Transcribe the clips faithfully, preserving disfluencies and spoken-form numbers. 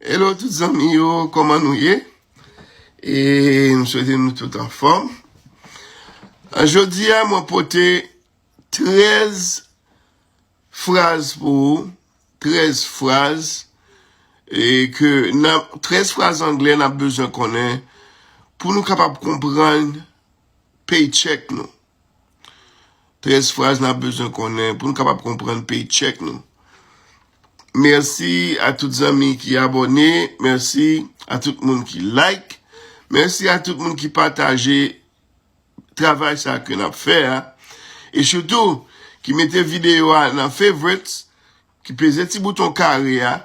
Hello tout zanmi yo, kòman nou ye? E m swete nou tout anfòm. Jodi a, mwen pote trèz fraz pou ou, trèz fraz, e ke n ap, trèz fraz anglè n ap bezwen konnen pou nou kapab konprann paycheck nou. Trèz fraz n ap bezwen konnen pou n kapab konprann paycheck nou. Mèsi a tout zanmi ki abòne, mèsi a tout moun ki like, mèsi a tout moun ki pataje travay sa ke n ap fè a. E sitou, ki mete videyo a nan favorites, ki peze ti bouton kare a,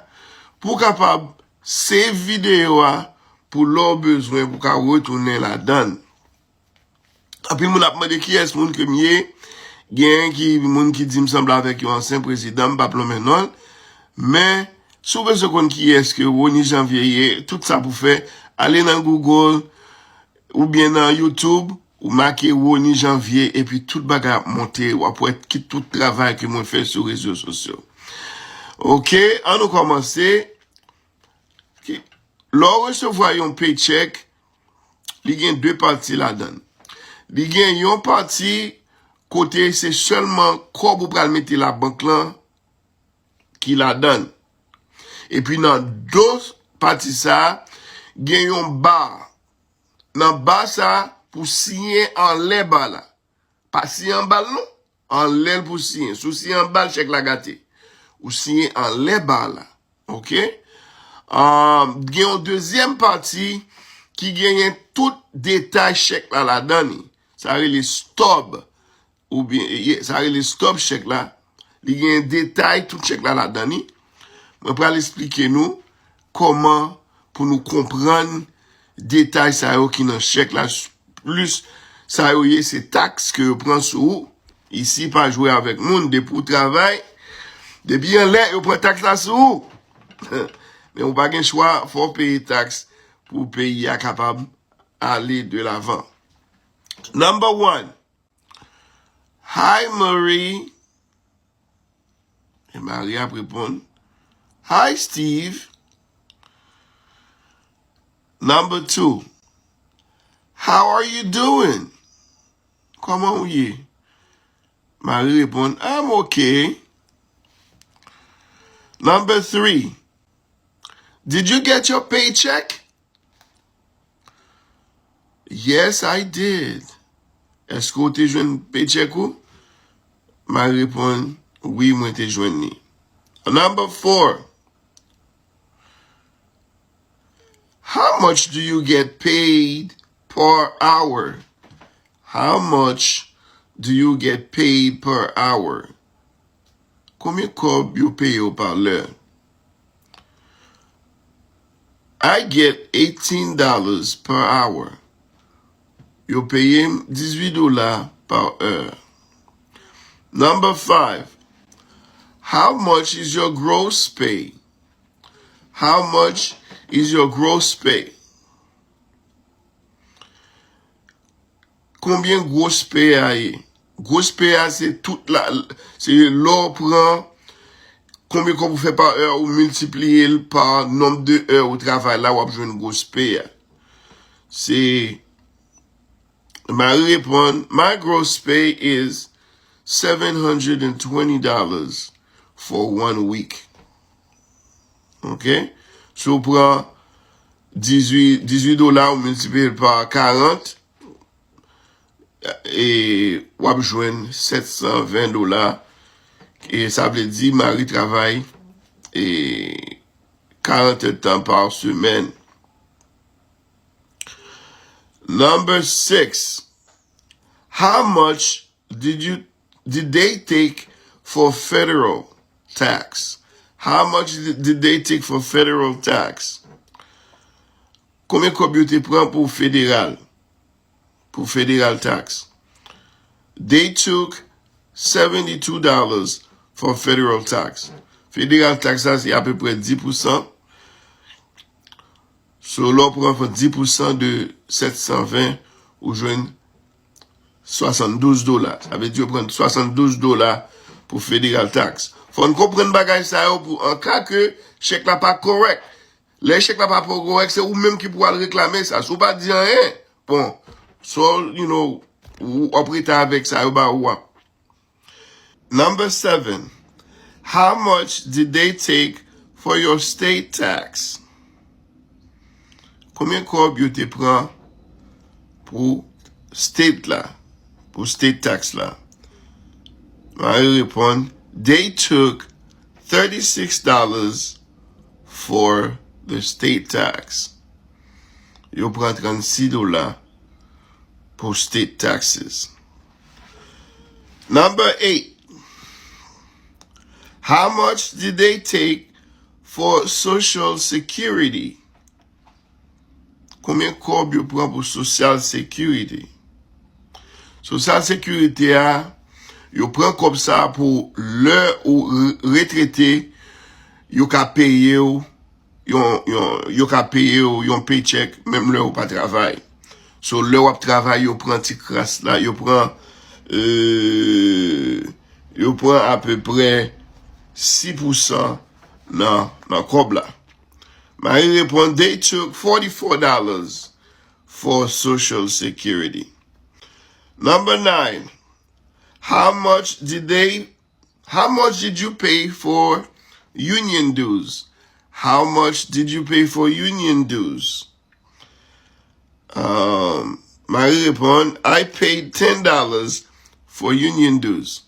pou w kapab save videyo a, pou lè w bezwen, pou w ka retounen ladan l. Anpil moun ap mande kiyès moun ke m ye. Gen ki moun ki di m sanble avèk yon ansyen prezidan, m p ap lonmen non l. Men, si w bezwen konn kiyès ke Rony Janvier ye, tout sa pou fè, ale nan Google oubyen nan YouTube, ou make Rony Janvier, epi tout bagay ap monte, w ap wè ki tout travay ke mwen fè sou rezo sosyo. Oke, ann nou kòmanse. Ki, lè w resevwa yon paycheck, li gen de pati ladan l. Li gen yon pati kote se sèlman kòb ou pral mete labank lan ki ladan l. Epi nan do pati sa a, gen yon ba. Nan ba sa a, pou siyen anlè ba la. Pa siyen anba l non. Anlè l pou siyen. Si w siyen anba l, chèk la gate. Ou siyen anlè ba la. Oke? Ahn, gen yon dezyèm pati ki genyen tout detay chèk la ladan li. Sa rele stub. Oubyen, ye, sa rele stub chèk la. Li genyen detay tout chèk la ladan li. Mwen pral esplike nou kòman pou nou konprann detay sa yo ki nan chèk la, plis sa yo ye, se taks ke yo pran sou ou. Isi, pa jwe avèk moun, depi w travay, depi anlè, yo pran taks la sou ou. Men ou pa gen chwa, fò w peye taks pou peyi a kapab ale de lavan. Number one. Hi, Marie. E Marie ap reponn, Hi, Steve. Number two. How are you doing? Kòman ou ye? Marie reponn, I'm okay. Number three. Did you get your paycheck? Yes, I did. Èske w te jwenn paycheck ou? Marie reponn, wi, mwen te jwenn li. Number four. How much do you get paid per hour? How much do you get paid per hour? Konbyen kòb yo peye w pa lè? I get eighteen dollars per hour. Yo peye m dizuit dola pa è. Number five. How much is your gross pay? How much is your gross pay? Konbyen gwos pay a ye? Gwos pay a se tout la, se lè w pran konbyen kòb ou fè pa è, ou miltipliye l pa nonb de è ou travay la, w ap jwenn gwos pay a. Se Marie reponn, my gross pay is seven hundred and twenty dollars for one week. Ok? Si w pran dizuit, dizuit dola, ou miltipliye l pa karant, e w ap jwenn sèt san ven dola. E sa vle di Marie travay e karant èdtan pa semèn. Number six. How much did you did they take for federal tax? How much did, did they take for federal tax? Konbyen kòb yo te pran pou federal? Pou federal tax. They took seventy-two dollars for federal tax. Federal tax la se apeprè dis pousan. So, lè w pran dis pousan de sèt san ven, ou jwenn swasanndouz dola. Sa vle di yo pran swasanndouz dola pou federal tax. Fò n konprann bagay sa yo pou an ka ke chèk la pa kòrèk. Lè chèk la pa poko wè, se ou menm ki pou al reklame sa. Si w pa di anyen, bon, so, you know, ou ap rete avèk sa yo ba ou a. Number seven. How much did they take for your state tax? Konbyen kòb yo te pran pou state la, pou state tax la? Mari reponn, they took thirty-six dollars for the state tax. Yo pran trannsis dola pou state taxes. Number eight. How much did they take for Social Security? Konbyen kòb yo pran pou Social Security? Social Security a, yo pran kòb sa pou lè ou re- retrete, yo ka peye w yon, yon, yo ka peye w yon paycheck menm lè ou pa travay. So, lè w ap travay, yo pran ti kras la, yo pran, euh, yo pran apeprè sis pousan nan, nan kòb la. Mari reponn, they took forty-four dollars for Social Security. Number nine, how much did they, how much did you pay for union dues? How much did you pay for union dues? Um, Mari reponn, I paid ten dollars for union dues.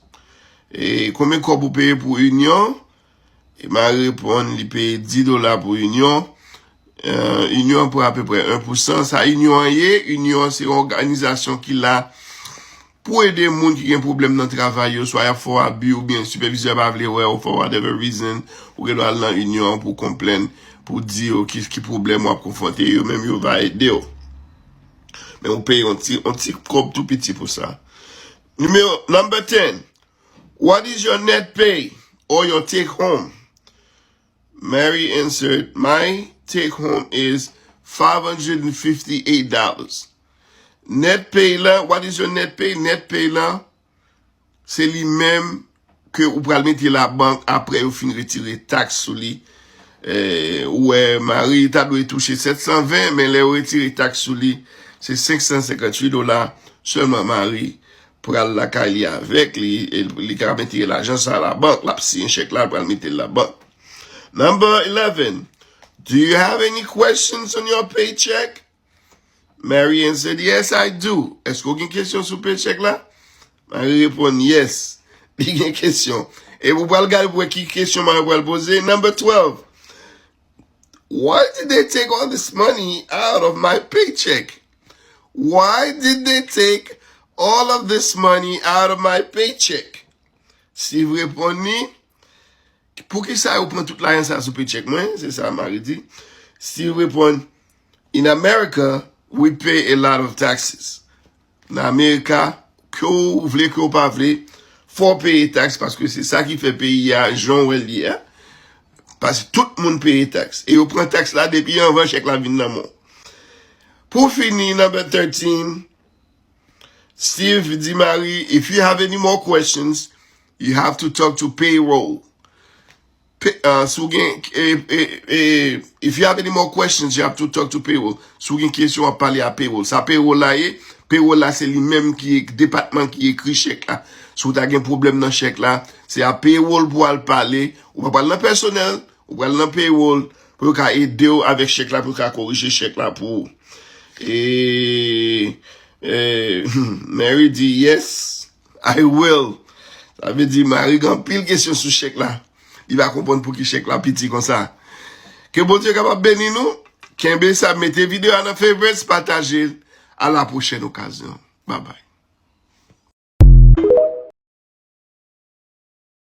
E konbyen kòb ou peye pou inyon? E Mari reponn, li peye dis dola pou inyon. Euh, inyon an pran apeprè en pousan. Sa inyon an ye? Inyon an se yon òganizasyon ki la pou ede moun ki gen pwoblèm nan travay yo, swa y ap fè w abi oubyen sipèvizè pa vle wè w for whatever reason, ou gen dwa al nan inyon an pou w konplenn, pou w di yo ki, ki pwoblèm w ap konfwonte, yo menm yo va ede w. Men ou peye yon ti, yon ti kòb tou piti pou sa. Nimewo, number ten. What is your net pay or your take home? Mary answered, my take home is five hundred and fifty-eight dollars. Net pay la, what is your net pay? Net pay la, se li menm ke ou pral mete labank apre yo fin retire taks sou li. Eh, ou wè, Mari ta dwe touche sèt san ven, men lè yo retire taks sou li, se senk san senkanntuit dola sèlman Mari pral lakay li avèk li, e li ka mete lajan sa labank, l ap siyen chèk la, l pral mete l labank. Number eleven. Do you have any questions on your paycheck? Mary answered, yes, I do. Èske w gen kesyon sou paycheck la? Mari reponn, yes. Li gen kesyon. E ou pral gade pou wè ki kesyon Mari pral poze. Number twelve. Why did they take all this money out of my paycheck? Why did they take all of this money out of my paycheck? Steve reponn li, poukisa yo pran tout lajan sa sou paycheck mwen? Se sa Mari di. Steve reponn, in America, we pay a lot of taxes. Nan Amerika, ke w vle, ke w pa vle, fò w peye taks paske se sa ki fè peyi a jan w wè l ye a. Paske tout moun peye taks. E yo pran taks la depi anvan chèk la vin nan men w. Pou fini, number thirteen, Steve di Mari, if you have any more questions, you have to talk to payroll. Pe, uh, si w gen, e, e, e, if you have any more questions, you have to talk to payroll. Si w gen kesyon, w ap pale a payroll. Sa payroll la ye, payroll la se li menm ki depatman ki ekri chèk la. Si w ta gen pwoblèm nan chèk la, se a payroll pou w al pale. Ou pa pral nan pèsonèl, ou pral nan payroll pou yo ka ede w avèk chèk la, pou yo ka korije chèk la pou ou. E, e, Mary di, yes, I will. Sa vle di Mari gen anpil kesyon sou chèk la. Li pa konprann pouki chèk la piti konsa. Ke Bondye kapab beni nou. Kenbe sa, mete videyo a nan favorites, pataje l. A la pwochèn okazyon. Babay.